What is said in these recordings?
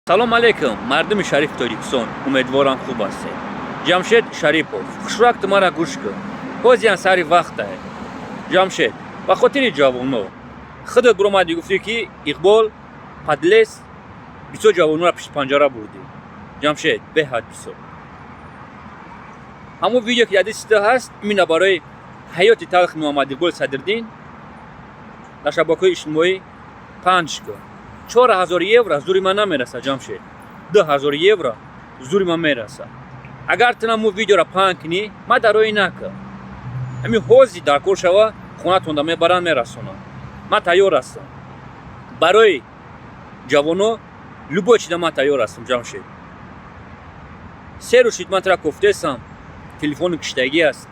Салом алейкум, мардуми шарифи Тоҷикистон, умедворам, хуб ҳастед. Ҷамшед Шарипов, хушрак, ту мара гӯш кун. Ҳозиан сари вақтае. Ҷамшед, ба хотири ҷавоно худат биромадӣ, гуфтӣ, ки Иқбол подлец, бисёр ҷавонора пишти панҷара бурдӣ. Ҷамшед, беҳад бисёр. Ҳамон видео, ки дар дасти ту ҳаст, именно барои ҳаёти талхи Муҳаммад Иқболи Садриддин дар шабакаҳои иҷтимоӣ паҳн кун. 4000 евро зури ман намерасад, Ҷамшед, 2000 евро зури ман мерасад. Агар ту наму видеоро паҳн кунӣ, ман дарои накун, ҳамин ҳози дар кор шава, хонатонда мебаранд, мерасонанд. Ман тайёр ҳастам барои ҷавоно, любой чиза ман тайёр ҳастам. Ҷамшед, 3 рӯз шид, ман тура кофтесам, телефони киштагӣ аст,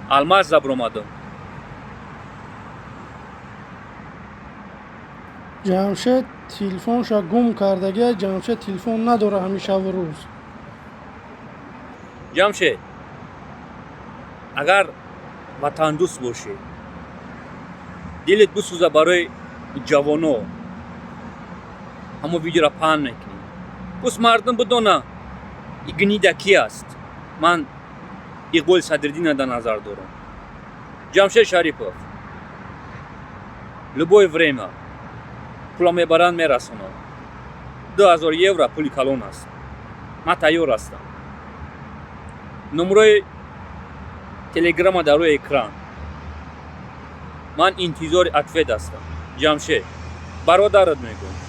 алмаз забромадам. Ҷамшед телефонша гум кардагия. Ҷамшед телефон надора ҳамин шаву рӯз. Ҷамшед, агар ватандӯст бошӣ, дилет бисӯза барои ҷавоно, ҳамон видеоро паҳн мекунӣ, пус мардум бидона, и гнида ки аст. Ман Иқболи Садриддина дар назар дорам. Ҷамшед Шарипов, любое время пула мебаранд, мерасонанд. 2000 евро пули калон аст, ман тайёр ҳастам. Номрои телеграма дар рӯи экран, ман интизори ответ ҳастам. Ҷамшед, бародарат мегӯям.